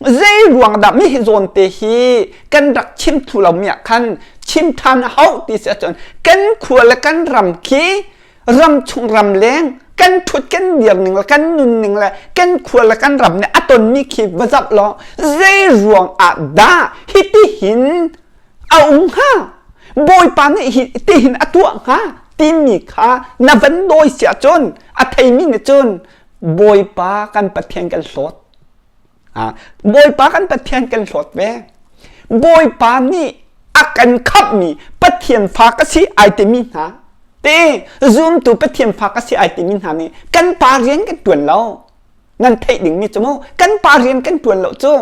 Zei ruang dah mi hi zawn te hi kan rak chim thlu lo mi ah khan chim ṭhan a hauh ti si ahcun kan khua le kan ram khi ram chung ram leng kan ṭhut kan dir ning le kan nun ning le kan khua le kan ram nih a tonmi khi va zoh law zei ruang ah dah hiti hin a um hnga Bawipa nih hi tihin a tuah hnga timi kha na van dawi si ahcun a theimi nih cun Bawipa kan Pathian kan hlawt. Bawipa kan Pathian kan hlawt ve. Bawipa nih a kan khamhmi Pathian fa ka si ai timi hna te zumtu Pathian fa ka si ai timi hna nih kan pa rian kan ṭuan lo. Nan theih dingmi cu mu kan pa rian kan ṭuan lo cu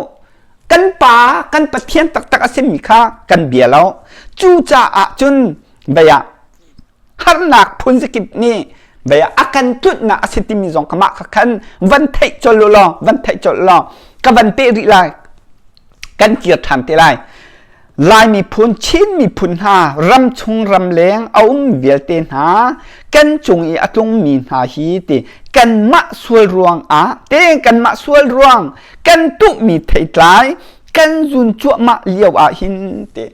kan pa kan Pathian taktak a simi kha kan bia lo. Cucaah cun bia harnak phun zakip nih bia a kan tlunhnak a si timi zong kha mah kha khan van theih colh u law van theih colh law ka van peh rih lai kan kir ṭhan te lai Lai miphun Chin miphun hna ram chung ram leng a um vialte hna kan cung i a tlungmi hna hi ti kanmah sual ruang ah te kanmah sual ruang kan tuhmi theitlai kan zun cuahmah lio ah hin ti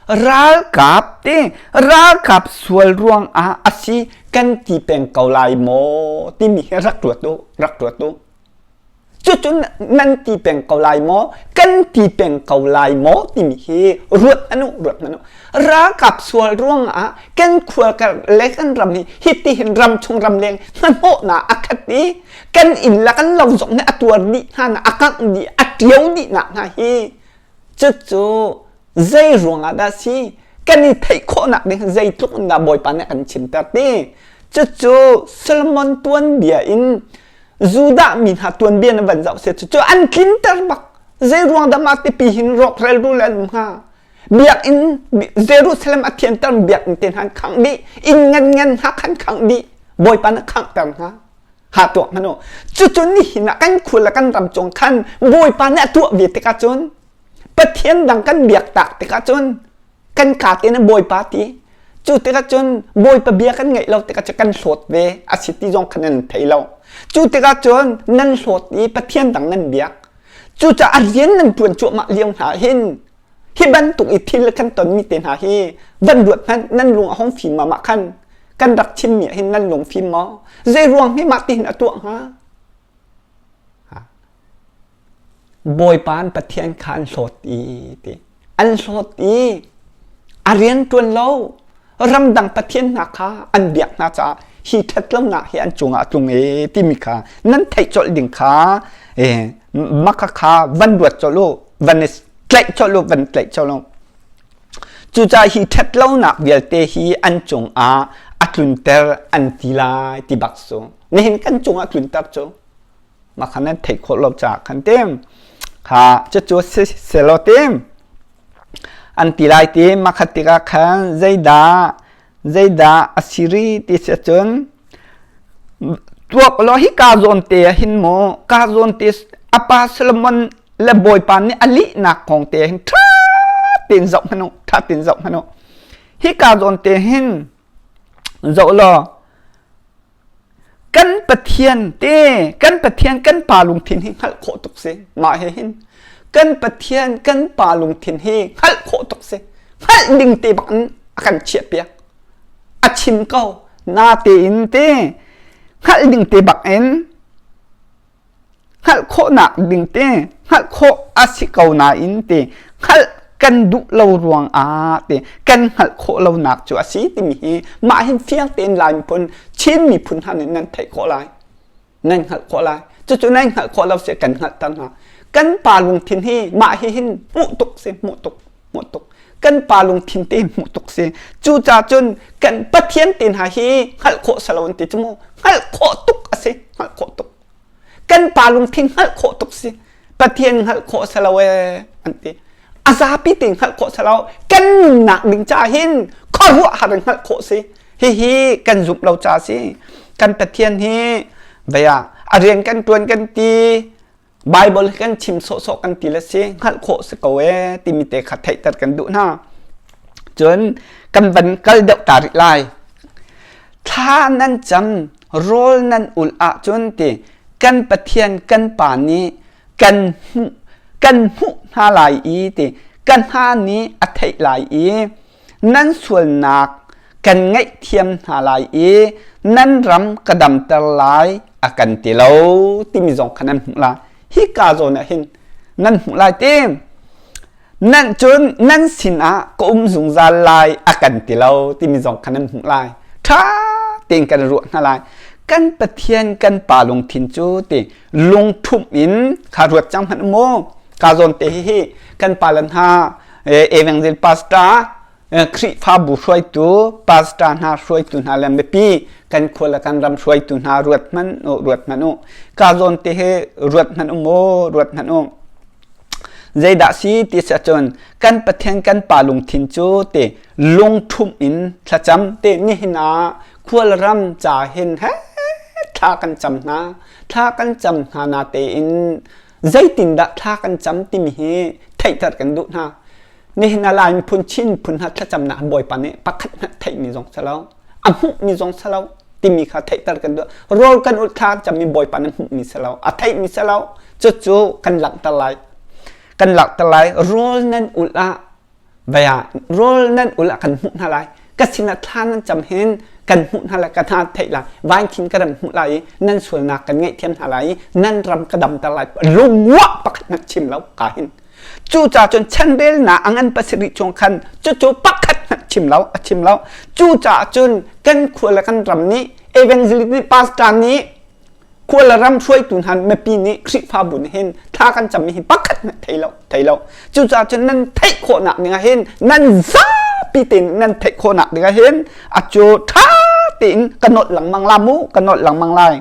Ralkap te ralkap sual ruang ah a si kan ti peng ko lai maw timi hi rak ruat u rak ruat u. Cucu nan ti peng ko lai maw kan ti peng ko lai maw timi hi ruat anu ruat anu. Ralkap sual ruang ah kan khua le kan ram hi hiti hin ram chung ram leng hnahnawhnak a khat i kan inn le kan lo zong nih a tuar dih hna na a kangh dih a ṭio dih nak hna hi Cucu zei ruangah dah si? Kan i theih khawhnak ding zeitluk in dah Bawipa nih a kan chimter ti? Cucu Solomon tuanbia in Judah mi hna tuanbia na van zoh si cucu an tlinter bak. Zei ruang dah mah tipi hin rawkral rul an um hnga? Biakinn Jerusalem a thianter biakinn te hna an khangh dih, inn ngan ngan hna khan khangh dih. Bawipa nih khanghter hna. Ha tuak hmanh u. Cucu nihin ah kan khua le kan ram cung khan Bawipa nih a tuah ve tikah cun Pathian dang kan biak tak tikah cun kan kaa te in Bawipa ti. Cu tikah cun Bawipa bia kan ngaih lo tikah cun kan hlawt ve a si ti zong khan nan thei lo. Cu tikah cun nan hlawt i Pathian dang nan biak. Cucaah rian nan ṭuan cuahmah lio hna hin hi bantuk i thil kan tonmi te hna hi van ruat hmanh nan lung a hung fim ma mah khan kan rak chimmi ah hin nan lung fim maw zei ruang hi mah tihin a tuah hnga Bawipa an Pathian kha an hlawt i ti an hlawt i a rian ṭuan lo ramdang pathian hna kha an biak hna caah hi ṭhatlonak hi an cungah a tlung e timi kha nan theih colh ding kha maka kha van ruat colh u van i tlaih colh u van tlaih colh u cucaah hi ṭhatlonak vialte hi an cungah a tlunter an ti lai ti bak cu nihin kan cungah tlunter cu mah kha nan theih khawh lo caah khan tim kha cucu selaw tim An ti lai ti makhat tikah khan zeidah zeidah a si rih ti si ahcun tuak law hi ka zawn te ah hin mu ka zawn te a pa Solomon le Bawipa nih a lihnak kong te hin ṭha tein zoh hmanh u ṭha tein zoh hmanh u hi ka zawn te hin zoh law Kan Pathian te, kan Pathian kan pa lungthin hi hngalh khawh tuk si. Mah he hin kan Pathian kan pa lungthin hi hngalh khawh tuk si. Hngalh ding te bak in a kan chiah piak. A chim ko. Na tein te hngalh ding te bak in hngalh khawhnak ding te hngalh khawh a si ko nain te hngalh kan duh lo ruang ah te kan hngalh khawh lonak cu a si timi hi mah hin fiang tein Lai miphun Chin miphun hna nih nan theih khawh lai nan hngalh khawh lai cucu nan hngalh khawh lo si kan hngalh ter hna kan pa lungthin hi mah hi hin hmuh tuk si hmuh tuk hmuh tuk kan pa lungthin te hmuh tuk si cucaah cun kan Pathian te hna hi hngalh khawh salo an ti cu mu hngalh khawh tuk a si hngalh khawh tuk kan pa lungthin hngalh khawh tuk si Pathian hngalh khawh salo ee an ti a zapi te hngalh khawh salo kan nunnak ding ca hin khuaruah har in hngalh khawh si hihi kan zumh lo ca si kan Pathian hi vaya a rian kan tuan kan ti Bible kan chim sawhsawh kan ti le si hngalh khawh si ko ee timi te kha theihter kan duh hna. Cun kan van kal deuh ta rih lai. Thla nan cam, rawl nan ulh ahcun ti kan Pathian kan Pa nih kan hmuh. Kan hmuh hna lai i ti ka hna nih a theih lai i nan sualnak kan ngaihthiam hna lai i nan ram ka damter lai a kan ti lo timi zong kha nan hmuh lai. Hika zawn ah hin nan hmuh lai ti. Nan cun nan sinah ka um zungzal lai a kan ti lo timi zong kha nan hmuh lai. Ṭha tein kan ruah hna lai. Kan Pathian kan Pa lungthin cu ti lungṭhumh in kha ruat cang hmanh mu. Ka zawn te hi kan pa le hna evangel pastor Khrihfabu hruaitu pastor hna hruaitu hna le mipi kan khua le kan ram hruaitu hna ruat hmanh u ruat hmanh u. Ka zawn te hi ruat hmanh u mu ruat hmanh u. Zeidah si ti si ahcun kan Pathian kan Pa lungthin cu ti lungṭhumh in thlacam te nihin ah khualram ca hin he thla kan cam hna thla kan cam hna na tein zeitindah thla kan cam timi hi theihter kan duh hna nihin ah Lai miphun Chin miphun hna thlacamnak Bawipa nih pakhat hmanh theihmi zong si lo a hmuhmi zong si lo timi kha theihter kan duh rawl kan ulh thla cammi Bawipa nih hmuhmi si lo a theihmi si lo cucu kan langhter lai kan langhter lai rawl nan ulh ah baya rawl nan ulh ah kan hmuh hna lai ka sinah thla nan cam hin kan hmuh hna lai ka hna theih lai vainthin ka ram hmuh lai i nan sualnak kan ngaihthiam hna lai i nan ram ka damter lai lungwah pakhat hmanh chim lo ka hin Cucaah cun chanrelnak a ngan pasarih chung khan cucu pakhat hmanh chim lo a chim lo. Cucaah cun kan khua le kan ram nih evangelist nih pastor nih khua le ram hruaitu hna mipi nih Khrihfabu nih hin thla kan cammi hi pakhat hmanh thei lo thei lo. Cucaah cun nan theih khawhnak ding ah hin nan zapi tein nan theih khawhnak ding ah hin a cu ṭha tein ka nolh lengmang la mu ka nolh lengmang lai.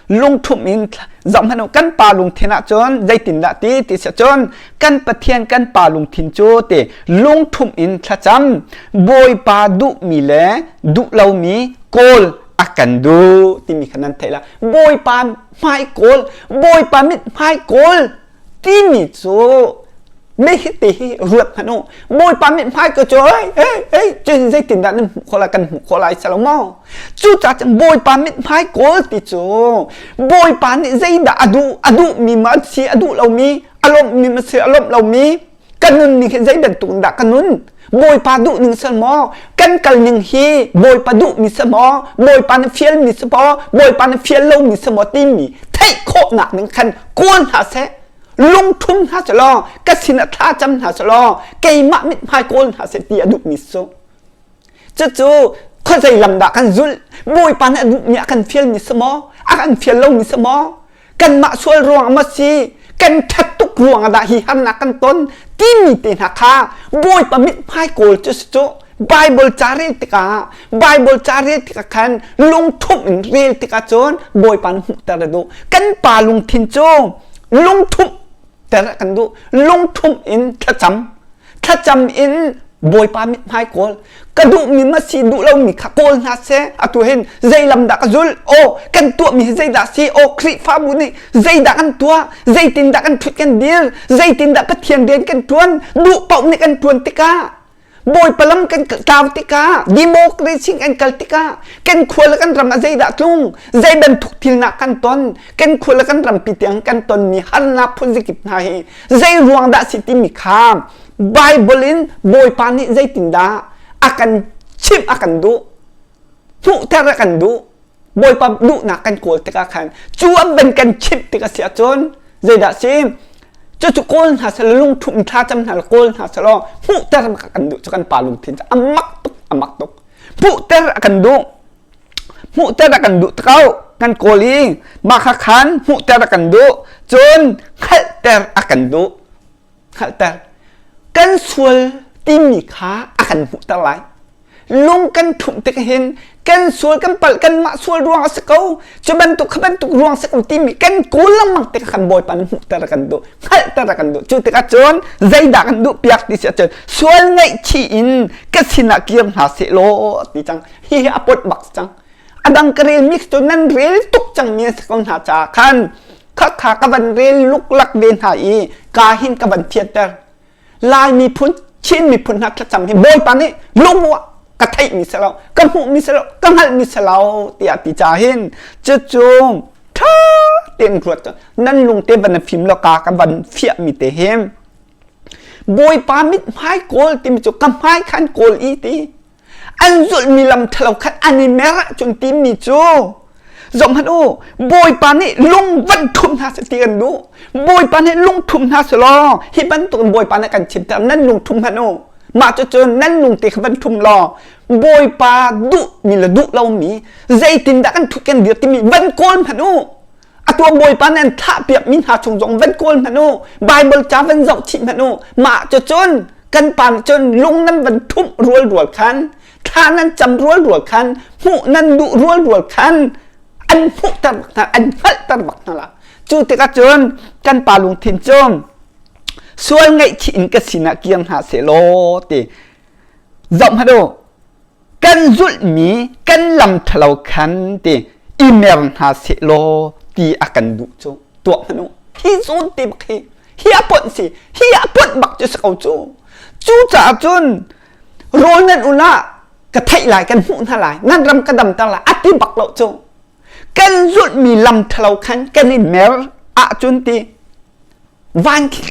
Lungthumh in zohhmanh u kan pa lungthin ahcun zeitindah ti ti si cun kan Pathian kan pa lungthin cu ti lungthumh in thlacam Bawipa duhmi le duh lomi kawl a kan duh timi kha nan theih la Bawipa hmai kawl Bawipa mit hmai kawl timi cu mehite hi ruat hmanh u Bawipa mithmai ka cu ei ei ei cun zeitindah nan hmuh khawh lai kan hmuh khawh lai selo maw cucaah cun Bawipa mithmai kawl ti cu Bawipa nih zeidah a duh a duhmi ma si a duh lomi a lawmhmi ma si a lawmh lomi ka nun ning hi zei bantuk in dah ka nun Bawipa duh ning si maw kan kal ning hi Bawipa duhmi si maw Bawipa na fialmi si maw Bawipa na fial lomi si maw timi theih khawhnak ning khan kawl hna seh lungthum hna selaw ka sinah thla cam hna selaw keimah mithmai kawl hna seh ti a duhmi cu cucu khuazei lam dah kan zulh Bawipa nih a duhmi a kan fialmi si maw a kan fial lomi si maw kanmah sual ruang maw si kan ṭhat tuk ruang ah dah hi harnak kan ton timi te hna kha Bawipa mithmai kawl cu si cu Bible ca rel tikah Bible ca rel tikah khan lungthumh in rel tikah cun Bawipa nih hmuhter a duh kan pa lungthin cu lungthumh ter a kan duh lungthumh in thlacam thlacam in Bawipa mithmai kawl ka duhmi ma si duh lomi kha kawl hna seh atu hin zei lam dah ka zulh aw kan tuahmi hi zeidah si aw Khrihfabu nih zeidah kan tuah zeitindah kan ṭhut kan dir zeitindah Pathian rian kan ṭuan duh paoh nih kan ṭuan tikah Bawipa lam kan tlau tikah democracy kan kal tikah kan khua le kan ram ah zeidah tlung zei bantuk thil nak kan ton kan khua le kan rampi tiang kan tonmi harnak phunzikip hna hi zei ruang dah si timi kha Bible in Bawipa nih zeitindah a kan chimh a kan duh hmuhter a kan duh Bawipa duhnak kan kawl tikah khan cu an ban kan chimh tik a si ahcun zeidah si cucu kawl hna selaw lungthum thla cam hna kawl hna selaw hmuhter a kan duh cu kan pa lungthin cu a mak tuk a mak tuk hmuhter a kan duh hmuhter a kan duh ko kan kawl i mah kha khan hmuhter a kan duh cun hngalhter a kan duh hngalhter kan sual timi kha a kan hmuhter lai lung kan ṭhumh tik hin kan sual kan palh kanmah sual ruang a si ko cu bantuk kha bantuk ruang si ko timi kan kawl lengmang tik kan bawipa nih hmuhter a kan duh hngalhter a kan duh cu tikah cun zeidah kan duh piak ti si ahcun sual ngaihchih in ka sinah kir hna seh law ti cang hihi a pot bak cang a dang ka rel mi cu nan rel tuk cang mi si ko hna caah khan khakha ka van rel luklak ve hna i ka hin ka van thianter Lai miphun Chin miphun hna thlacam hi Bawipa nih lungmuah ka theihmi si lo ka hmuhmi si lo ka hngalhmi si lo tiah ti ca hin cucu ṭha tein ruat nan lung te van fim lo ka ka van fiah mi te hi Bawipa mithmai kawl timi cu ka hmai khan kawl i ti an zulhmi lam ṭhalo khan an i mer ahcun timi cu zohhmanh u Bawipa nih lung van ṭhum hna seh ti kan duh Bawipa nih lung ṭhum hna seh law hi bantukin Bawipa nih kan chimter nan lung ṭhum hmanh u mah cucun nan lung te kha van ṭhum law Bawipa duhmi le duh lomi zeitindah kan ṭhut kan dir timi van kawl hmanh u atu Bawipa nih an thahpiakmi hna chung zong van kawl hmanh u Bible ca van zoh chih hmanh u mah cucun kan pa nih cun lung nan van ṭhumh rual rual khan thla nan cam rual rual khan hmuh nan duh rual rual khan an hmuhter bak hna an hngalhter bak hna la cu tikah cun kan pa lungthin cu sual ngaihchih in ka sinah kir hna seh law ti zoh hmanh u kan zulhmi kan lam ṭhalo khan ti i mer hna seh law ti a kan duh cu tuah hmanh u hi zawn te bak hi hi a ponh si hi a ponh bak cu si ko cu cucaah cun rawl nan ul ah ka theih lai kan hmuh hna lai nan ram ka damter lai a ti bak lo cu kan zulhmi lam ṭhalo khan kan i mer ahcun ti van khi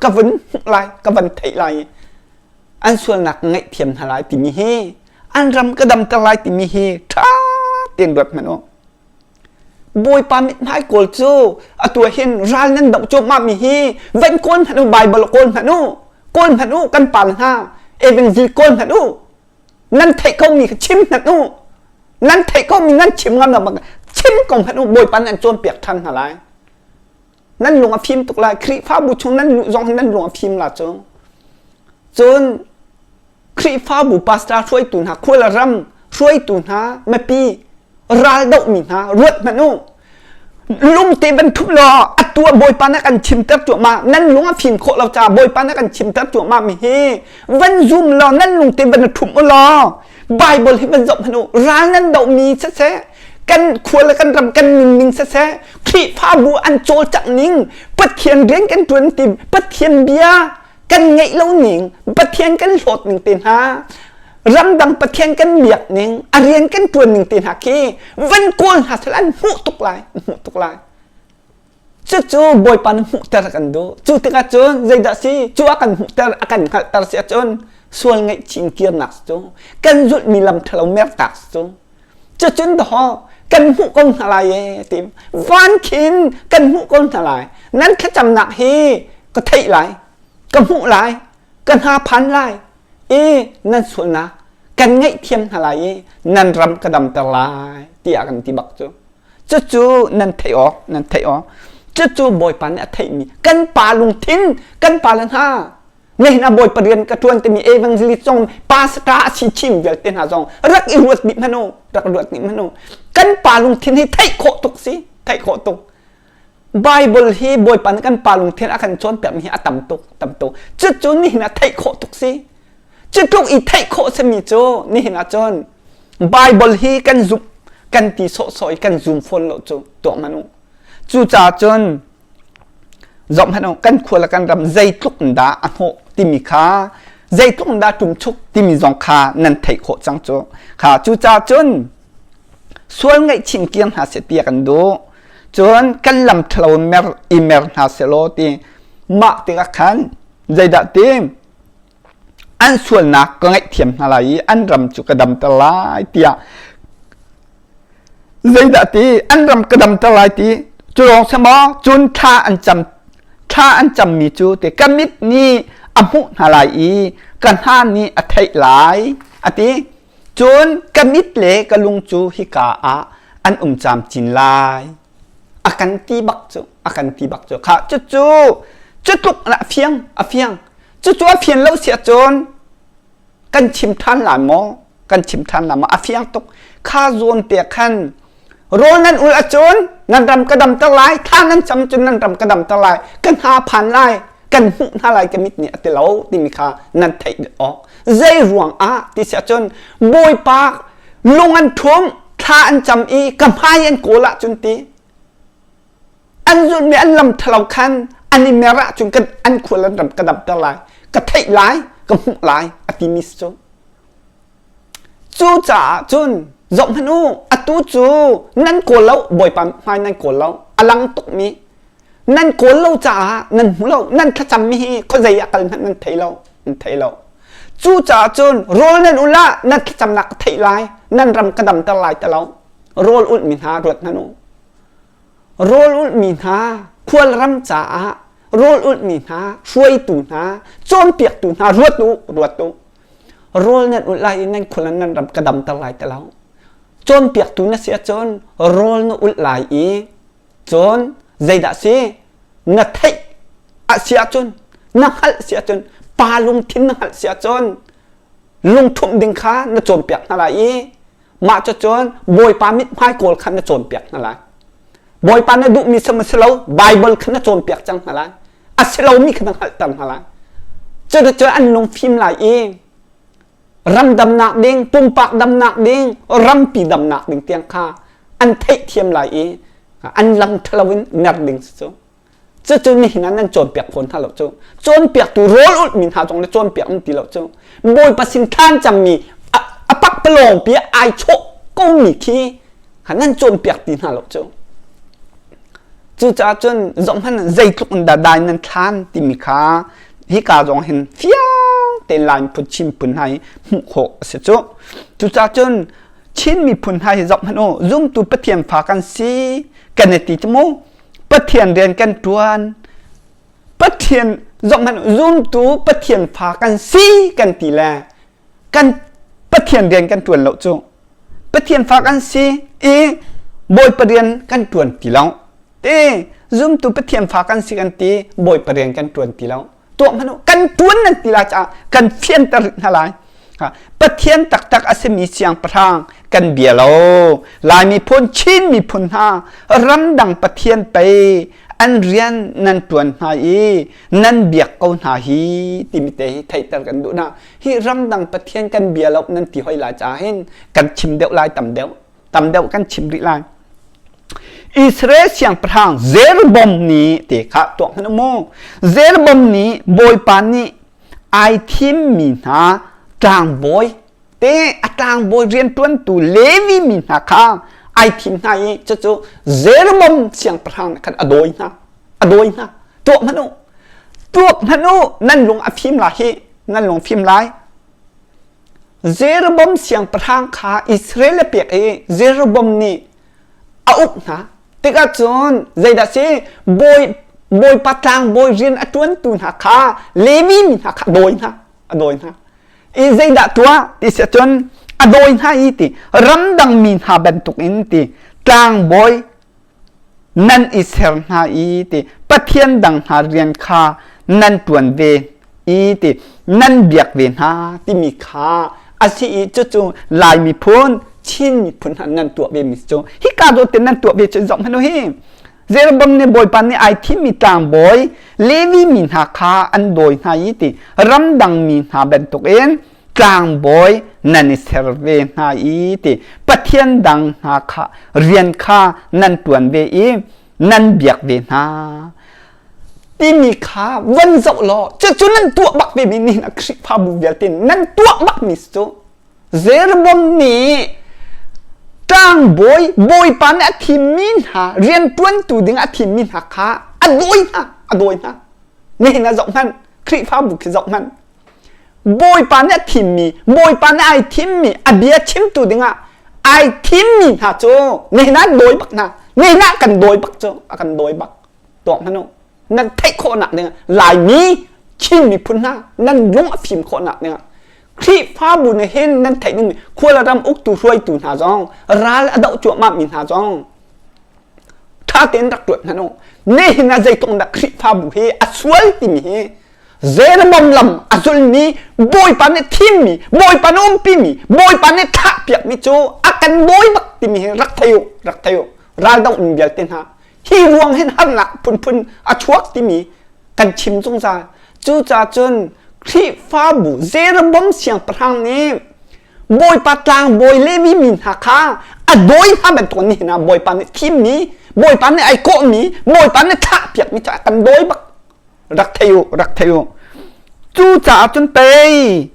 ka vun hmuh lai ka van theih lai i an sualnak ngaihthiam hna lai timi hi an ram ka damter lai timi hi ṭha tein ruat hmanh u Bawipa mithmai kawl cu atu ah hin ral nan doh cuahmah mi hi van kawl hmanh u Bible kawl hmanh u kawl hmanh u kan pa le hna Evangelist kawl hmanh u nan theih ko mi kha chim hmanh u nan theih ko mi nan chim ngam lo bang chim ko hmanh u Bawipa nan cawnpiak ṭhan hna lai nan lung a fim tuk lai Khrihfabu chung nan luh zong nan lung a fim la cu cun Khrihfabu pastor hruaitu hna khual ram hruaitu hna mipi ral dohmi hna ruat hmanh u lungte van thup law atu ah Bawipa na kan chimter cuahmah nan lung a fim khawh lo caah Bawipa na kan chimter cuahmah mi hi van zum law nan lungte van thum u law Bible hi van zoh hmanh u ral nan dohmi siseh kan khua le kan ram kan nunning siseh Khrihfabu an cawlcangh ning Pathian rian kan ṭuan ti Pathian bia kan ngeih lo ning Pathian kan hlawt ning te hna ramdang Pathian kan biak ning a rian kan ṭuan ning te hna khi van kawl hna sal an hmuh tuk lai hmuh tuk lai cucu Bawipa nih hmuhter kan duh cu tikah cun zeidah si cu a kan hmuhter a kan hngalhter si ahcun sual ngaihchih kirnak cu kan zulhmi lam ṭhalo mertak cu cucun dawh kan hmuh ko hna lai e ti van khin kan hmuh ko hna lai nan thlacamnak hi ka theih lai ka hmuh lai ka hna phan lai i nan sualnak kan ngaihthiam hna lai i nan ram ka damter lai tiah kan ti bak cu cucu nan theih awk nan theih awk cucu Bawipa nih a theihmi kan pa lungthin kan pa le hna nihin ah Bawipa rian ka ṭuan timi evangelist zong pastor a si chin vialte hna zong rak i ruat dih hmanh u rak ruat dih hmanh u kan pa lungthin hi theih khawh tuk si theih khawh tuk Bible hi Bawipa nih kan pa lungthin a kan cawnpiakmi hi a tam tuk tam tuk cucu nihin ah theih khawh tuk si cu tluk i theih khawh simi cu nihin ah cun Bible hi kan zumh kan ti sawhsawh i kan zum fawn lo cu tuah hmanh u cucaah cun zohhmanh u kan khua le kan ram zeitluk in dah a hnawh timi kha zeitluk in dah ṭumchuk timi zong kha nan theih khawh cang cu kha cucaah cun sual ngaihchih kir hna seh ti kan duh cun kan lam ṭhalo mer i mer hna selaw ti mah tikah khan zeidah ti an sualnak ka ngaihthiam hna lai i an ram cu ka damter lai tiah zeidah ti an ram ka damter lai ti cu lawng si maw cun thla an cam thla an cammi cu ti ka mit nih a hmuh hna lai i ka hna nih a theih lai a ti cun ka mit le ka lung cu hika ah an um camcin lai a kan ti bak cu a kan ti bak cu kha cucu cu tluk a fiang a fiang cucu a fian lo si ahcun kan chim ṭhan lai maw kan chim ṭhan lai maw a fiang tuk kha zawn te khan rawl nan ul ahcun nan ram ka damter lai thla nan cam cun nan ram ka damter lai ka hna phan lai kan hmuh hna lai ka mit nih a ti lo timi kha nan theih awk zei ruang ah ti si ahcun bawipa lung an ṭhum thla an cam i ka hmai an kawl ahcun ti an zulhmi an lam ṭhalo khan an i mer ahcun kan an khual an ram ka damter lai ka theih lai ka hmuh lai a timi si cu cucaah cun zohhmanh u atu cu nan kawl lo bawipa hmai nan kawl lo. A lang tukmi nan kawl lo caah nan hmu lo. Nan thlacammi hi khuazei ah kal hmanh nan thei lo. Nan thei lo. Cucaah cun rawl nan ulh ah nan thlacamnak ka theih lai. Nan ram ka damter lai ti lo. Rawl ulhmi hna ruat hmanh u. Rawl ulhmi hna khualram caah rawl ulhmi hna hruaitu hna cawnpiaktu hna ruat u ruat u. Rawl nan ulh lai i nan khul nan ram ka damter lai ti lo. Cawnpiaktu na si ahcun rawl na ulh lai i cun zeidah si na theih a si ahcun na hngalh si ahcun pa lungthin na hngalh si ahcun lungthumh ding kha na cawnpiak hna lai i Mah cucun Bawipa mithmai kawl kha na cawnpiak hna lai. Bawipa na duhmi si maw si lo, Baibal kha na cawnpiak cang hna lai. A si lomi kha na hngalhter hna lai. Cuticun an lungfim lai i ram damnak ding, pumpak damnak ding, rampi damnak ding tiang kha an theihthiam lai i an lam ṭhalo in mer ding si cu. Cucu nihin ah nan cawnpiak fawn hna lo cu. Cawnpiaktu rawl ulhmi hna zong le cawnpiak an ti lo cu. Bawipa sin thlan cammi a pakpalawng pi ai chawh komi khi nan cawnpiak ti hna lo cu. Cucaah cun zohhmanh zeitluk in dah dai nan thlan timi kha hika zong hin fiang tein Lai miphun Chin phun hna hi hmuh khawh a si cu. Cucaah cun Chin miphun hna hi zohhmanh u zumtu Pathian fa kan si kan i ti cu mu. Pathian rian kan ṭuan. Pathian zohhmanh zumtu Pathian fa kan si kan ti le kan Pathian rian kan ṭuan lo cu. Pathian fa kan si i Bawipa rian kan ṭuan ti lo. Ti zumtu Pathian fa kan si kan ti Bawipa rian kan ṭuan ti lo. Tuah hmanh u kan ṭuan nan ti lai caah kan fianter rih hna lai. Pathian taktak a simi siangpahrang kan bia lo. Lai miphun, Chin miphun hna ramdang Pathian pei an rian nan ṭuan hna i nan biak ko hna hi timi te hi theihter kan duh hna. Hi ramdang Pathian kan bia lo nan ti hoi lai caah hin kan chim deuh lai tam deuh. Tam deuh kan chim rih lai. Israel siangpahrang Jeroboam nih te kha tuak hmanh u mu. Jeroboam nih Bawipa nih ai thimmi hna tlangbawi te a tlangbawi rianṭuantu Levi mi hna kha ai thim hna i cucu Jeroboam siangpahrang nih khan a dawi hna a dawi hna tuah hmanh u tuak hmanh u nan lung a fim lai hi nan lung fim lai Jeroboam siangpahrang kha Israel a pek i Jeroboam nih a uk hna tikah cun zeidah si bawi bawipa tlangbawi rian a ṭuantu hna kha Levi mi hna kha a dawi hna a dawi hna i zeidah tuah ti si ahcun a dawi hna i ti ramdang mi hna bantukin ti tlangbawi nan i ser hna i ti pathian dang hna rian kha nan ṭuan ve i ti nan biak ve hna timi kha a si i cucu Lai miphun Chin miphun hna nan tuah ve mi cu hika dawt te nan tuah ve cu zoh hmanh u hi Jeroboam nih Bawipa nih ai thimmi tlangbawi Levi mi hna kha an dawi hna i ti ramdang mi hna bantukin tlangbawi nan i ser ve hna i ti Pathian dang hna kha rian kha nan ṭuan ve i nan biak ve hna timi kha van zoh law cucu nan tuah bak ve mi nihin a Khrihfabu vialte nan tuah bak mi cu Jeroboam nih tlangbawi bawipa nih a thimmi hna rianṭuantu ding a thimmi hna kha a dawi hna a dawi hna nihin ah zoh hmanh Khrihfabu khi zoh hmanh Bawipa nih a thimmi Bawipa nih ai thimmi a bia chimtu dingah ai thimmi hna cu nihin ah dawi bak hna nihin ah kan dawi bak cu a kan dawi bak tuak hmanh u nan theih khawhnak ding Laimi Chin miphun hna nan lung a fim khawhnak ding Khrihfabu nih hin nan theih ding khual ram uktu hruaitu hna zong ral a doh cuahmah mi hna zong ṭha tein rak ṭuan hmanh u nihin ah zeitluk dah Khrihfabu hi a sual timi hi Jeroboam lam a zulmi Bawipa nih thimmi Bawipa nih umpimi Bawipa nih thlahpiakmi cu a kan dawi bak timi hi rak thei u rak thei u ral doh mi vialte hna hi ruang hin harnak phunphun a chuak timi kan chim zungzal cucaah cun Khrihfabu Jeroboam siangpahrang nih Bawipa tlangbawi Levi mi hna kha a dawi hna bantuk nihin ah Bawipa nih thimmi Bawipa nih ai kawhmi Bawipa nih thlahpiakmi cu a kan dawi bak rak thei u rak thei u cucaah cun pei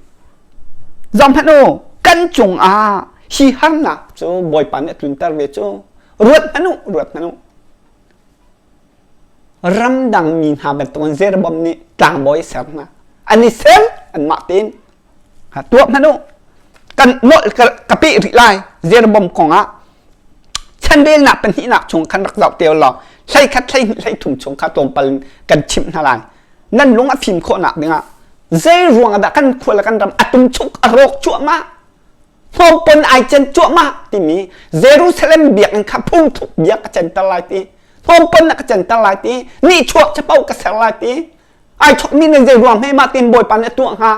zohhmanh u kan cungah hi harnak cu Bawipa nih a tlunter ve cu ruat hmanh u ruat hmanh u. Ramdang mi hna bantukin Jeroboam nih tlangbawi ser hna. An i ser anmah tein. Tuah hmanh u. Kan nolh ka peh rih lai Jeroboam kongah. Chanrelnak pahnihnak chung khan rak zoh te law hlei khat hlei hnih hlei thum chung kha tlawmpal in kan chimh hna lai. Nan lung a fim khawhnak dingah zei ruang ah dah kan khua le kan ram a tumchuk a rawk cuahmah hnawmpon ai cen cuahmah timi Jerusalem biakinn kha phungthuk bia ka center lai ti hnawmpon na ka center lai ti nihchuak capo ka ser lai ti ai chokmi nan zei ruang hme mah tin bawipa nih a tuah hnga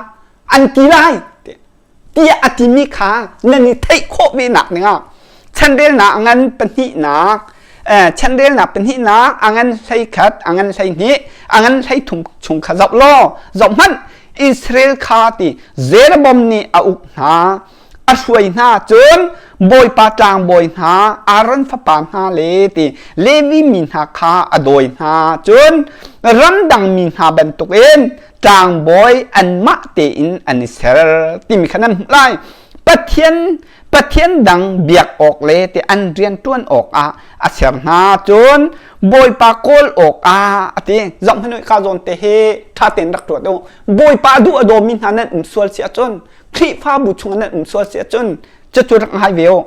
an ti lai tiah a timi kha nan i theih khawh ve nak dingah chanrelnak a ngan pahnihnak chanrelnak pahnihnak a ngan 11 a ngan 12 a ngan 13 chung kha zoh law zoh hmanh Israel kha ti Jeroboam nih a uk hna a hruai hna cun Bawipa tlangbawi hna Aaron fapa hna le ti Levi mi hna kha a dawi hna cun ramdang mi hna bantukin tlangbawi anmah tein an i ser timi kha nan hmuh lai Pathian Pathian dang biak awk le ti an rian ṭuan awk ah a ser hna cun Bawipa kawl awk ah a ti zoh hmanh ka zawn te hi ṭha tein rak ruat u Bawipa duh a dawmi hna nan um sual si ahcun Khrihfabu chung nan um sual si ahcun cucu rak ngai ve u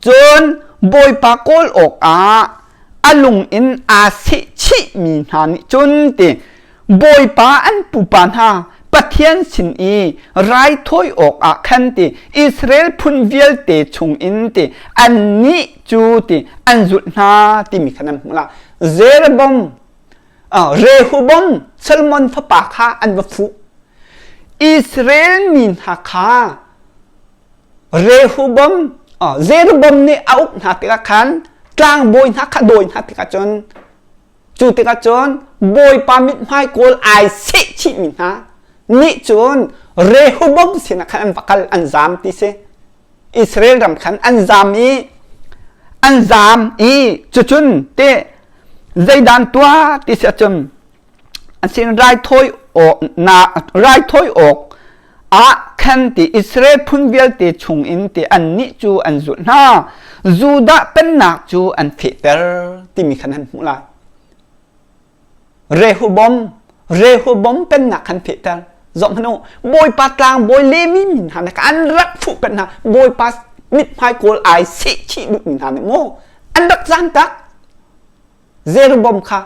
cun Bawipa kawl awk ah a lung in aa seh chihmi hna nih cun ti Bawipa an pupa hna Pathian sin i raithawi awkah khan ti Israel phun vialte chungin ti annih cu ti an zulh hna timi kha nan hmuh la. Jeroboam Rehoboam Solomon fapa kha an va fuh. Israel mi hna kha Rehoboam Jeroboam nih a uk hna tikah khan tlangbawi hna kha dawi hna tikah cun Cu tikah cun Bawipa mithmai kawl ai seh chihmi hna nih cun Rehoboam sinah khan an va kal an zaam ti si. Israel ram khan an zaam i an zaam i cucun te zeidan tuah ti si ahcun an sin raithawi awk na raithawi awk ah khan ti Israel phun vialte chungin ti annih cu an zulh hna. Judah pennak cu an fehter timi khan an hmuh lai. Rehoboam Rehoboam pennak khan fehter. Zoh hmanh u, Bawipa tlangbawi Levi mi hna nih an rak fuh pen hna. Bawipa mithmai kawl ai seh chih duhmi hna nih maw an rak zam tak. Jeroboam kha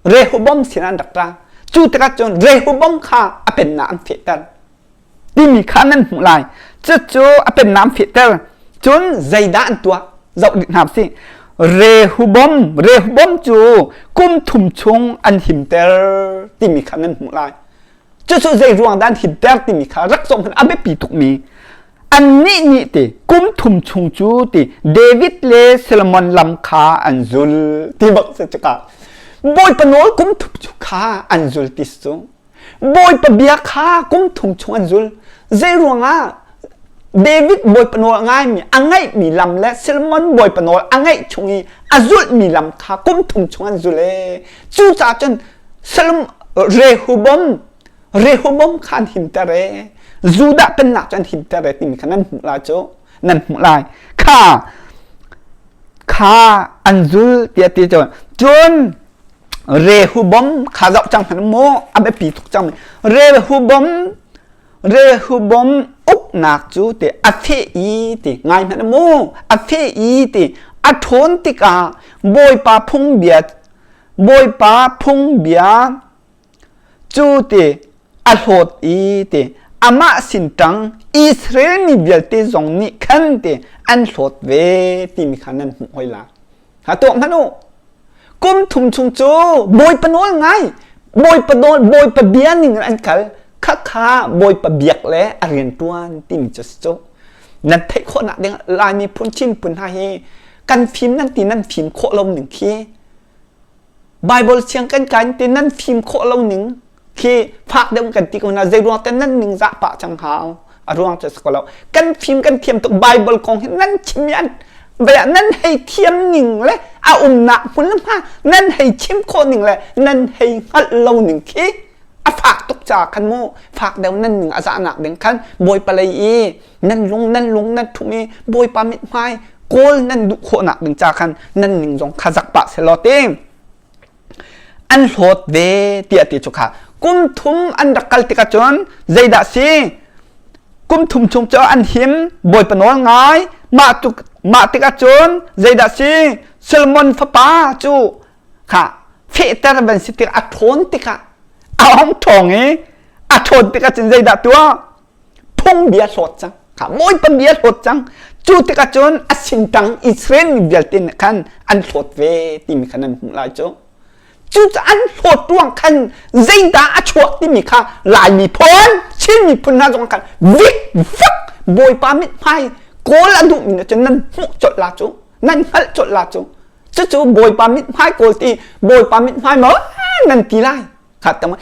Rehoboam sinah an rak ra. Cu tikah cun Rehoboam kha a pennak an fehter timi kha nan hmuh lai. Cucu a pennak an fehter. Cun zeidah an tuah? Zoh dih hna sih. Rehoboam Rehoboam cu kum thum chung an himter timi kha nan hmuh lai. Cucu zei ruang dah an himter timi kha rak zoh hmanh a biapi tukmi. Annih nih ti kum thum chung cu ti David le Solomon lam kha an zul ti bak si cuka. Bawipa nawl kum thum chung kha an zul ti si cu. Bawipa bia kha kum thum chung an zul. Zei ruangah David Bawipa nawl a ngaimi a ngaihmi lam le Solomon Bawipa nawl a ngaih chung i a zulhmi lam kha kum thum chung an zul ee. Cucaah cun Solomon Rehoboam Rehoboam kha an himter ee. Judah pennak cu an himter ee timi kha nan hmuh lai cu nan hmuh lai. Kha kha an zul tiah ti cu cun Rehoboam kha zoh cang hmanh mu a biapi tuk cang Rehoboam Rehoboam uknak cu ti a feh i ti ngai hmanh mu a feh i ti a ṭhawn tikah Bawipa phungbia Bawipa phungbia cu ti a hlawt i ti amah sin ṭang Israel mi vialte zong nih khan ti an hlawt ve timi kha nan hmuh hoi lai. Ha tuah hmanh u. Kum thum chung cu Bawipa nawl ngai Bawipa nawl Bawipa bia ning in an kal khakha Bawipa biak le a rian ṭuan timi cu si cu. Nan theih khawhnak ding Laimi phun Chin phun hna hi kan fim nan ti nan fim khawh lo ning khi Bible siang kan kai ti nan fim khawh lo ning khi fak deuh kan ti ko na zei ruang te nan ning zah pah cang hau a ruang cu si lo kan fim kan thiam tuk Bible kong hi nan chim yan vaya nan hei thiam ning le a umnak hmun le hma nan hei chim khawh ning le nan hei hngalh lo ning khi a fak tuk ca khan mu fak deuh nan ning a zahnak ding khan bawipa lei i nan lung nan lung nan thum i bawipa mithmai kawl nan duh khawhnak ding ca khan nan ning zong kha zak pah selaw te. An hlawt ve tiah ti cu kha kum thum an rak kal tikah cun zeidah si? Kum thum chung cu an him, Bawipa nawl ngai. Mah tuk mah tikah cun zeidah si? Solomon fapa cu kha fehter van si tikah a ṭhawn tikah a hong ṭhawng i a ṭhawn tikah cun zeidah tuah? Phungbia hlawt cang. Kha Bawipa bia hlawt cang. Cu tikah cun a sintang Israel mi vialte nih khan an hlawt ve timi kha nan hmuh lai cu. Cucaah an hlawt ruang khan zeidah a chuak timi kha Lai miphun, Chin miphun hna zong khan vikvak Bawipa mithmai kawl a duhmi nih cun nan hmuh colh la cu, nan hngalh colh la cu. Cucu Bawipa mithmai kawl ti Bawipa mithmai maw nan ti lai.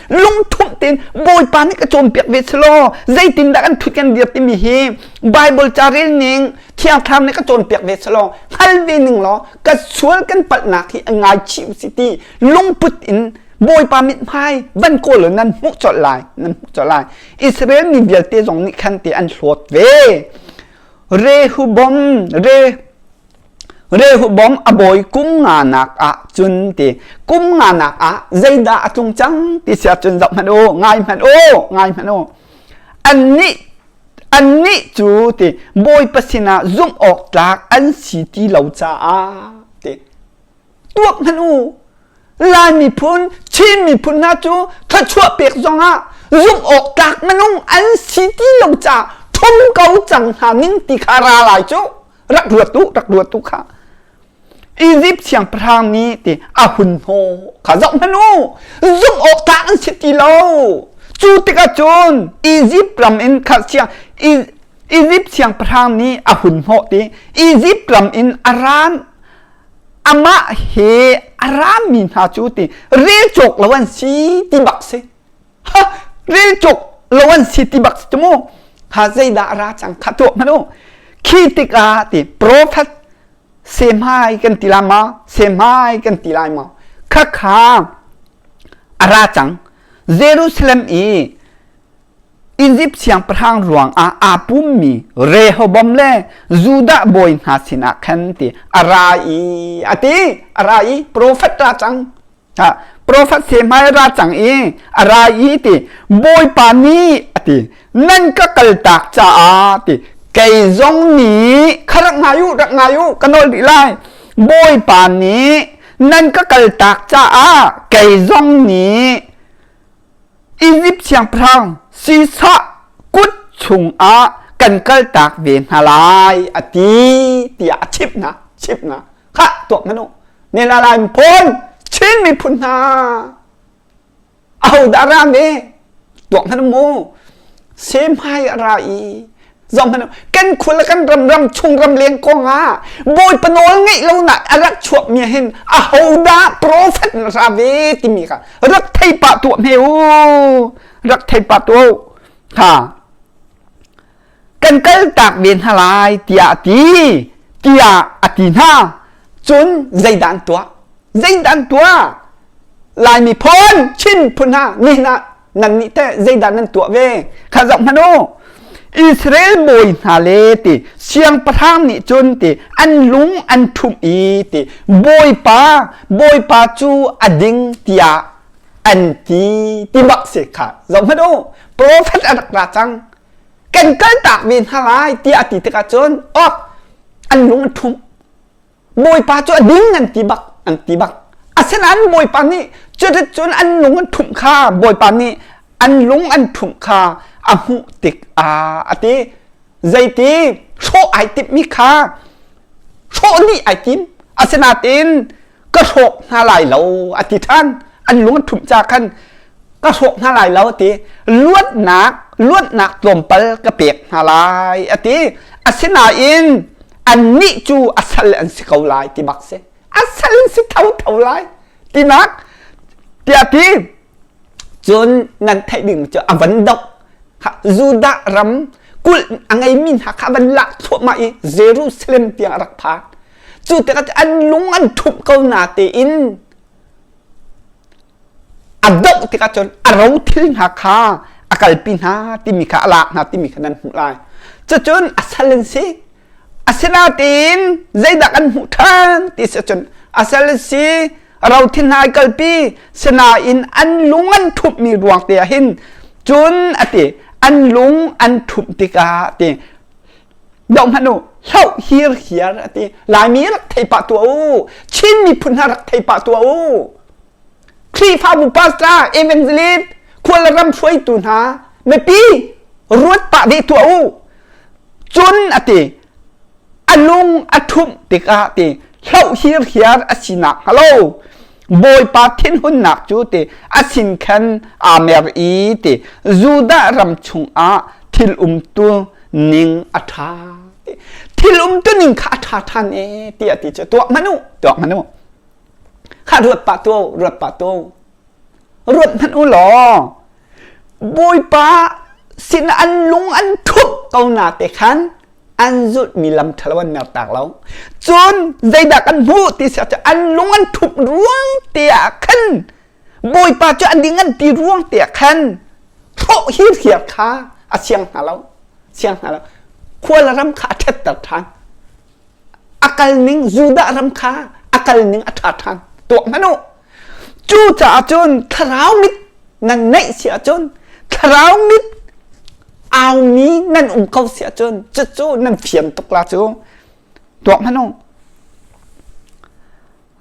Lungthumh tein Bawipa nih ka cawnpiak ve selaw zeitindah kan thut kan dir timi hi Bible ca rel ning Thiang Thlarau nih ka cawnpiak ve selaw hngal ve ning law ka sual kan palhnak hi a ngaichih usih ti lungput in Bawipa mithmai van kawl nan hmuh colh lai nan hmuh colh lai. Israel mi vialte zong nih khan te an hlawt ve. Rehoboam Re Rehoboam a bawi kum nganak ah cun ti kum nganak ah zeidah a tlung cang ti si ahcun zoh hmanh u, ngai hmanh u, ngai hmanh u. Annih annih cu ti Bawipa sinah zumh awk tlak an si ti lo caah ti tuak hmanh u. Lai miphun, Chin miphun hna cu thluachuah pek zongah zumh awk tlak minung an si ti lo caah thum ko cang hna ning ti kha ra lai cu. Rak ruat u, rak ruat u kha. Egypt siangpahrang nih ti a hun hnawh kha zoh hmanh u. Zumh awk tlak an si ti lo. Cu tikah cun Egypt ram in kha siang Egypt siangpahrang nih a hun hnawh ti Egypt ram in a ran amah he a rami hna cu ti rel cawk lo an si ti bak si. Ha, rel cawk lo an si ti bak si cu mu. Ha zeidah a ra cang kha tuah hmanh u. Khi tikah ti prophet Semai kan ti lai ma? Semai kan ti lai ma? Khakha a ra cang. Jerusalem i Izipt siangpahrang ruangah aa pummi Rehoboam le Judah bawi hna sinah khan ti a ra i a ti a ra i profet ra cang. Ha, profet Shemaiah ra cang i a ra i ti Bawipa nih a ti nan ka kaltak caah ti kei zong nih kha rak ngai u rak ngai u ka nawl dih lai Bawipa nih nan ka kaltak caah kei zong nih Izipt siangpahrang Sisah kut chungah kan kaltak ve hna lai a ti tiah a chimh hna chimh hna khah tuak hmanh u ne la lai miphun Chin miphun hna ahodah ra ve tuak hmanh mu semhai a ra i zong hmanh kan khua le kan ram ram chung ram leng kong ah Bawipa nawl ngeih lo nak a rak chuak mi hin ahodah prophet na ra ve timi kha rak thei pah tuah hme u rak thei pah tuah ha kan kal tak ve hna lai tiah a ti tiah a ti hna cun zeidah an tuah zeidah an tuah Lai miphun Chin phun hna nihin ah nan nih teh zeidah nan tuah ve kha zoh hmanh u Israel bawi hna le ti siangpahrang nih cun ti an lung an ṭhumh i ti Bawipa Bawipa cu a ding tiah an ti ti bak si kha zoh hmanh u profet a rak ra cang kan kaltak ve hna lai tiah a ti tikah cun oh an lung a ṭhumh Bawipa cu a ding an ti bak an ti bak asinain Bawipa nih cuticun an lung an ṭhumh kha Bawipa nih an lung an ṭhumh kha a hmuh tik ah a ti zeiti hrawh ai timhmi kha hrawh dih ai tim asinain ka hrawk hna lai lo a ti ṭhan an lung an ṭhumh ca khan ka hrawk hna lai lo a ti luatnak luatnak tlawmpal ka pek hna lai a ti asinain annih cu a sal an si ko lai ti bak si a sal an si thotho lai tinak tiah ti cun nan theih ding cu a van doh Judah ram kulh a ngeimi hna kha a van lak thluahmah i Jerusalem tiang a rak phan cu tikah an lung an ṭhumh ko na tein a doh tikah cun a rothil hna kha a kalpi hna timi kha a lak hna timi kha nan hmuh lai cucun a sal an si asinain zeidah kan hmuh ṭhan ti si cun a sal an si. Rothin hna ai kalpi. Sinain an lung an ṭhumhmi ruang te ah hin cun a ti an lung an ṭhumh tikah ti doh hmanh u hloh hir hiar a ti Laimi rak thei pah tuah u Chin miphun hna rak thei pah tuah u Khrihfabu pastor evangelist khual le ram hruaitu hna mipi ruat pah dih tuah u cun a ti a lung a ṭhumh tikah ti hloh hirhiar a sinak hnga lo Bawipa thinhunnak cu ti a sin khan aa mer i ti Judah ram chungah thil umtu ning a ṭha thil umtu ning kha a ṭha ṭhan e tiah ti cu tuah hmanh u tuah hmanh u kha ruat pah tu ruat pah tu ruat hmanh u law Bawipa sin an lung an ṭhumh ko na te khan an zulhmi lam ṭhalo an mertak lo. Cun zeidah kan hmuh ti si ahcun an lung an ṭhumh ruang te ah khan Bawipa cu an ding an ti ruang te ah khan hrawh hirhiar kha a siang hna lo. Siang hna lo. Khua le ram kha a ṭhatter ṭhan. A kal ning Judah ram kha a kal ning a ṭha ṭhan. Tuah hmanh u. Cucaah cun thlarau mit nan neih si ahcun thlarau mit aumi nan um ko si ahcun cucu nan fian tuk la cu tuak hmanh u.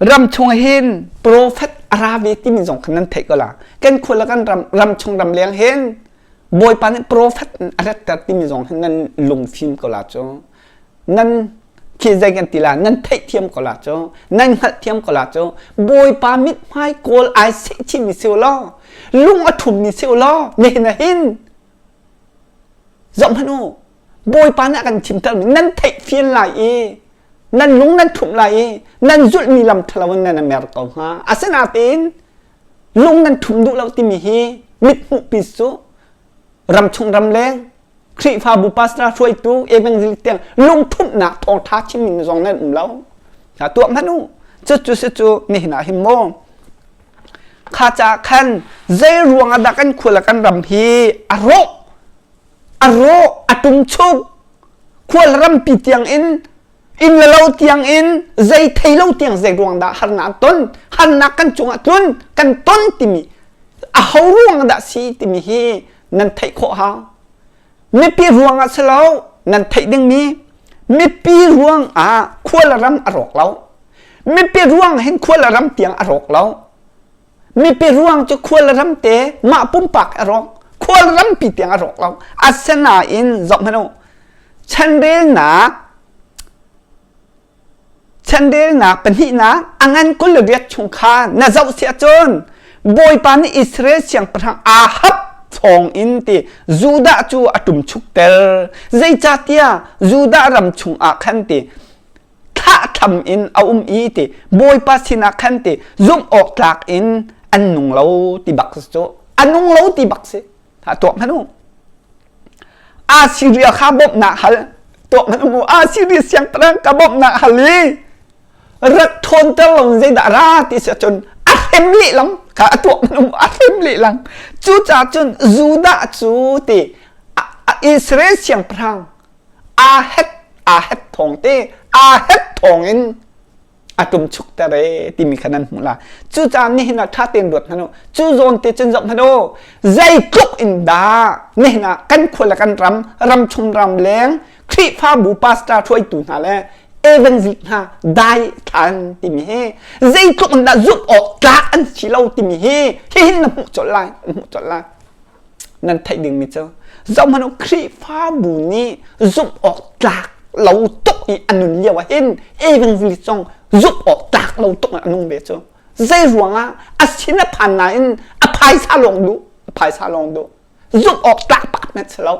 Ram chung hin profet a ra ve timi zong khan nan theih ko la. Kan khua le kan ram ram chung ram leng hin Bawipa nih profet a ratter timi zong hin nan lungfim ko la cu. Nan khi zei kan ti la nan theihthiam ko la cu nan hngalhthiam ko la cu Bawipa mithmai kawl ai seh chinmi si law lung a ṭhummi si law nihin ah hin zoh hmanh u Bawipa nih a kan thimtermi nan theihfian lai i nan lung nan ṭhumh lai i nan zulhmi lam ṭhalo in nan i mer ko hnga asinain lung nan ṭhum duh lo timi hi mithmuhpi cu ramchung ramleng Khrihfabu pastor hruaitu evangelist tiang lungthumhnak thawngṭha chimmi zong nan um lo. Tuah hmanh u. Cucu si cu nihin ah hin maw kha ca khan zei ruang ah dah kan khua le kan ram hi a rawh a rawh a tumchuk khual rampi tiang in inn le lo tiang in zei thei lo tiang zei ruang dah harnak ton harnak kan cungah tlun kan ton timi a ho ruang dah si timi hi nan theih khawh hau mipi ruangah si lo nan theih dingmi mipi ruangah khua le ram a rawk lo mipi ruang hin khua le ram tiang a rawk lo mipi ruang cu khua le ram te mah pumpak a rawk khua le rampi tiang a rawk lo asinain zoh hmanh u chanrelnak Chanrelnak pahnihnak a ngan 28 chung kha na zoh si ahcun Bawipa nih Israel siangpahrang Ahab thawng in ti Judah cu a ṭumchukter. Zeicahtiah Judah ram chungah khan ti thlahthlam in a um i ti Bawipa sinah khan ti zumh awk tlak in an nung lo ti bak cu a nung lo ti bak si. Tuah hmanh u. Assyria kha bawmhnak hal tuah hmanh u Assyria siangpahrang ka bawmhnak hal i rak ṭhawnter lo zeidah ra ti si ahcun a hrem lehlam kha a tuah hmanh u a hrem lehlam cucaah cun Judah cu ti Israel siangpahrang aa het aa het thawng te aa het thawng in a tumchuk ter e timi kha nan hmuh la cucaah nihin ah ṭha tein ruat hmanh u cu zawn te cun zoh hmanh u zeitluk in dah nihin ah kan khua le kan ram ram chung ram leng Khrihfabu pastor hruaitu hna le evangelist hna dai than timi hi zeitluk in dah zumh awk tlak an si lo timi hi hihin na hmuh colh lai hmuh colh lai nan theih dingmi cu zohhmanh u Khrihfabu nih zumh awk tlak lo tuk i a nun lio ah hin evangelist zong zumh awk tlak lo tuk in a nung ve cu zei ruangah a sin a phan nain a phaisa lawng duh a phaisa lawng duh zumh awk tlak pak hmanh si lo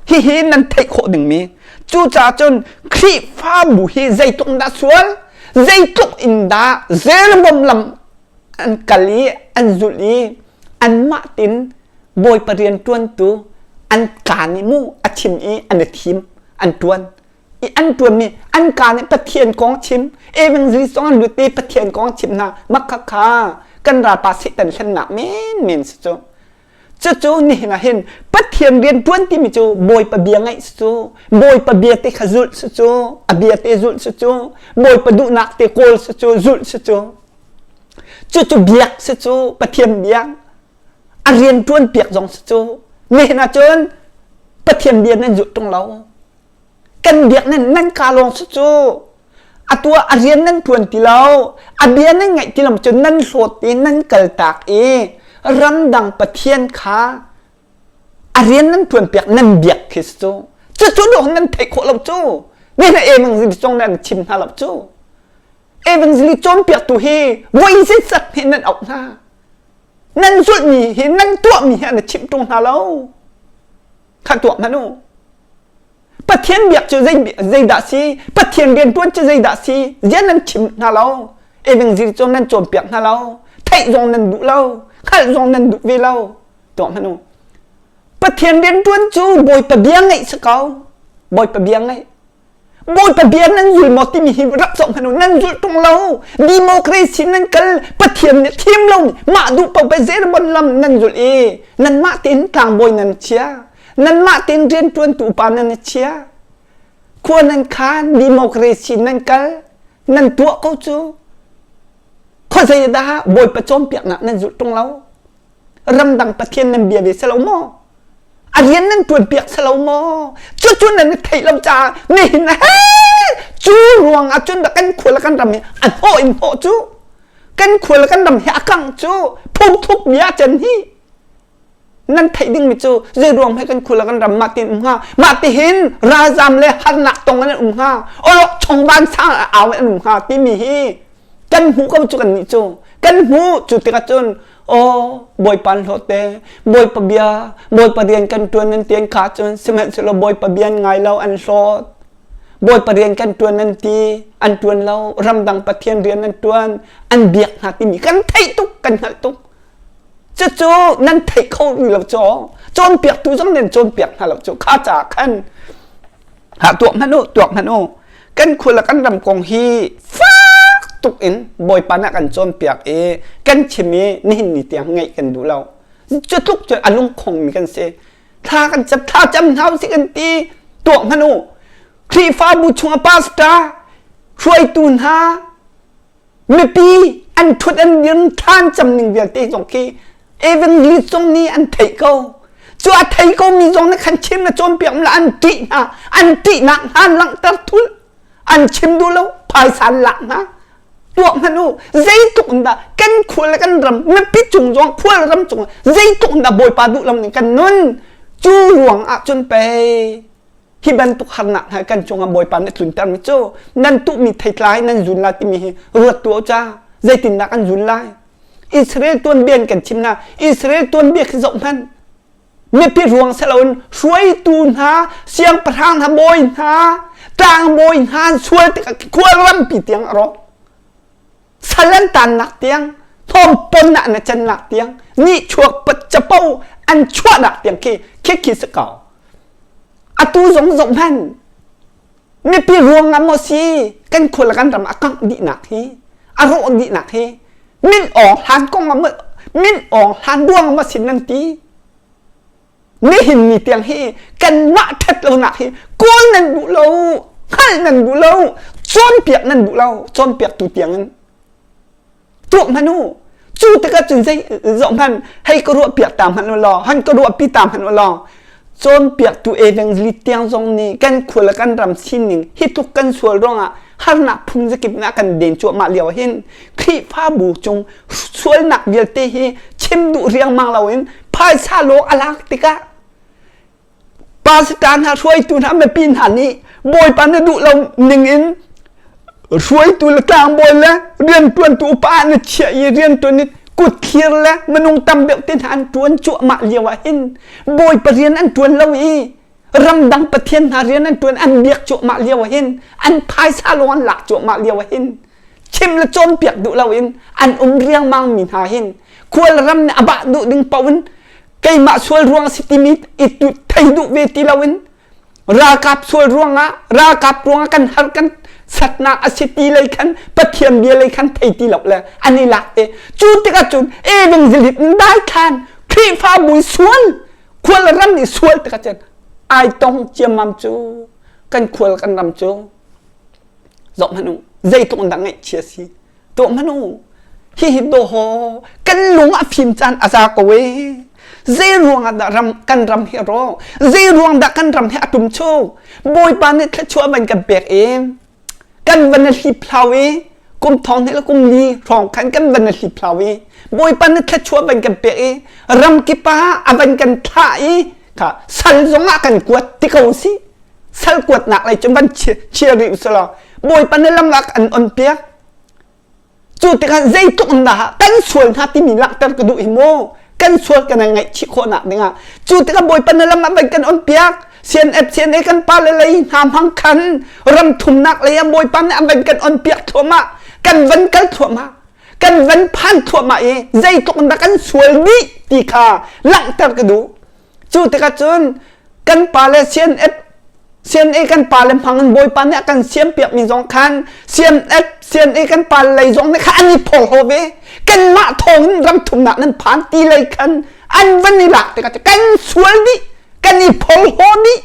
hihi nan theih khawh dingmi cucaah cun Khrihfabu hi zeitluk in dah sual zeitluk in dah Jeroboam lam an kal i an zulh i anmah tin Bawipa rian ṭuantu an kaan i mu a chim i an i thim an ṭuan i an ṭuanmi an kaan i Pathian kong chim evangelist zong an lut i Pathian kong chim hna mak kha kha kan ralpa Satan hlennak menmen si cu. Cucu nihin ah hin Pathian rian ṭuan timi cu Bawipa bia ngaih si cu, Bawipa bia te kha zulh si cu, a bia te zulh si cu, Bawipa duhnak te kawl si cu, zulh si cu. Cucu biak si cu, Pathian biak. A rian ṭuan piak zong si cu. Nihin ah cun Pathian bia nan zulh ṭung lo. Kan biak nan nan ka lawng si cu. Atu ah a rian nan ṭuan ti lo, a bia nan ngaih ti lo cu nan hlawt i nan kaltak i ramdang pathian kha a rian nan ṭuanpiak nan biak khi si cu. Cucu dawh nan theih khawh lo cu. Nihin ah evangelist zong nan chim hna lo cu. Evangelist cawnpiaktu hi voi zeizat he nan auh hna. Nan zulhmi hi nan tuahmi hi an chimh ṭung hna lo. Kha tuah hmanh u. Pathian biak cu zeidah si? Pathian rianṭuan cu zeidah si? Ziah nan chim hna lo? Evangel cu nan cawnpiak hna lo. Theih zong nan duh lo. Hngalh zong nan duh ve lo. Tuah hmanh u. Pathian rianṭuan cu Bawipa bia ngaih si ko. Bawipa bia ngaih. Bawipa bia nan zul maw timi hi rak zoh hmanh u. Nan zulh ṭung lo. Democracy nan kal. Pathian nih thim lo mah duh paoh pe zerbon lam nan zulh i nanmah tein tlangbawi nan chia. Nanmah tein rianṭuantu upa nan i chia. Khua nan khan, democracy nan kal, nan tuah ko cu. Khuazei dah Bawipa cawnpiaknak nan zulh ṭung lo? Ramdang Pathian nan bia ve si lo maw? A rian nan ṭuanpiak si lo maw? Cucu nan i theih lo caah nihin he cu ruang ah cun kan khua le kan ram hi a hnawh in hnawh cu kan khua le kan ram hi a kangh cu phungthup bia cen hi Nan theih dingmi cu zeiruang he kan khua le kan ram mah tin um hnga? Mah tihin ralzam le harnak tong in an um hnga? Awlok chong vansang au in an um hnga timi hi kan hmuh ko cu kannih cu. Kan hmuh cu tikah cun aw Bawipa an hlawt te, Bawipa bia, Bawipa rian kan ṭuan nan ti an kha cun sihmanhsehlaw Bawipa bia an ngai lo an hlawt. Bawipa rian kan ṭuan nan ti, an ṭuan lo, ramdang Pathian rian an ṭuan, an biak hna timi kan theih tuk, kan hngalh tuk. Cucu nan theih kho rih lo cu cawnpiaktu zong nan cawnpiak hna lo cu kha caah khan ha tuak hmanh u tuak hmanh u kan khua le kan ram kong hi fak tuk in Bawipa nih a kan cawnpiak i kan chim i nihin ni tiang ngaih kan duh lo cu tluk cun a lungkhong mi kan si thla kan cam thla cam hna usih kan ti tuak hmanh u Khrihfabu chungah pastor hruaitu hna Mipi an ṭhut an dir ṭhan cam ning vialte zong khi evangelist zong nih an theih ko. Cu a thei ko mi zong nih khan chim le cawnpiak la an ṭih hna. An ṭihnak hna an langhter thul. An chim duh lo, phaisa an lak hna. Tuah hmanh u, zeitluk in dah kan khua le kan ram mipi cung zong khua le ram cung zeitluk in dah Bawipa duh lo ning kan nun. Cu ruang ah cun pei Hi bantuk harnak hna kan cungah Bawipa nih tluntermi cu nan tuhmi theitlai nan zun lai timi hi ruat tuah ca zeitindah kan zun lai Israel tuanbia in kan chim na Israel tuanbia khi zoh hmanh mipi ruang seloin hruaitu hna siangpahrang hna bawi hna tlangbawi hna an sual tikah khual rampi tiang a rawk sal an tannak tiang hnawmpon ah na cannak tiang nihchuak capo an chuahnak tiang khi khi khi si ko atu zong zoh hmanh mipi ruang ah maw si kan khua le kan ram a kangh dihnak hi a rawh dihnak hi min awng hlan kong ah min awng hlan ruang ah maw si nan ti nihin ni tiang hi kanmah ṭhat lonak hi kawl nan duh lo hngalh nan duh lo cawnpiak nan duh lo cawnpiaktu tiangin tuak hmanh u cu tikah cun zei zoh hmanh hei ka ruah piak ta hmanh u law han ka ruah pi ta hmanh u law cawnpiaktu evangelist tiang zong nih kan khua le kan ram sining hi tluk kan sual ruangah harnak phun zakip na kan den cuahmah lio hin Khrihfabu cung sualnak vialte hi chim duh riangmang loin phaisa lawng a lak tikah pastor hna hruaitu hna mipi hna nih Bawipa na duh lo ning in hruaitu le tlangbawi le rianṭuantu upa na chiah i rianṭuan i kutthlir le minung tam deuh te hna an ṭuan cuahmah lio ah hin Bawipa rian an ṭuan lo i ramdang pathian hna rian an ṭuan an biak cuahmah lio ah hin an phaisa lawng an lak cuahmah lio ah hin chim le cawnpiak duh loin an um riangmang mi hna hin khual ram nih a bah duh ding paoh in keimah sual ruang si timi i thei duh ve ti loin ralkap sual ruangah ralkap ruangah kan har kan satnak a si ti lei khan Pathian bia lei khan thei ti lo le an i lak te cu tikah cun evangelist dai khan. Khrihfabu sual khual ram i sual tikah cun ai tong ciammam cu kan khual kan ram cu zoh hmanh u zeitluk in dah ngaihchia si tuah hmanh u hihi dawhaw kan lung a fim caan a za ko ee zei ruang ah dah ram kan ram hi a rawk zei ruang dah kan ram hi a tum chuk bawipa nih thluachuah van kan pek i kan van a hliphlau i kum thong hnih le kum li hrawng khan kan van a hliphlau i bawipa nih thluachuah van kan pek i ram kip ah a van kan thlah i kha sal zong ah kan kuat ti ko si sal kuatnak lei cun van chia rih usulaw bawipa nih lam ah an on piak Cu tikah zeitluk in dah kan sual hna timi langhter ka duh hi mu. Kan sual kan i ngaihchih khawhnak dingah. Cu tikah Bawipa na lam ah van kan on piak. CNF CNA kan pale lei hna hmang khan ram thumnak lei ah Bawipa nih a van kan on piak thluahmah. Kan van kal thluahmah. Kan van phan thluahmah i zeitluk in dah kan sual dih ti kha langhter ka duh. Cu tikah cun kan pale CNF CNA kan pale hmang in Bawipa nih a kan siampiakmi zong khan CNF CNA kan pale lei zong nih khan an i phorhlaw ve. Kanmah thawng in ram thumnak nan phan ti lei khan an van i lak tikah kan sual dih kan i phorhlaw dih.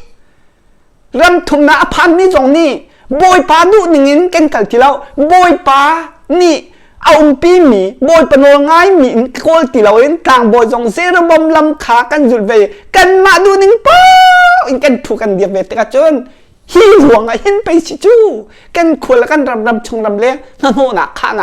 Ram thumnak a phanmi zong nih Bawipa duh ningin kan kal ti lo. Bawipa nih a umpimi Bawipa nawl ngaimi in kawl ti loin tlangbawi zong Jeroboam lam kha kan zulh ve. Kanmah duh ning paoh in kan thu kan dir ve tikah cun hi ruangah hin pei si cu kan khua le kan ram ram chung ram le hnahnawhnak khahnak.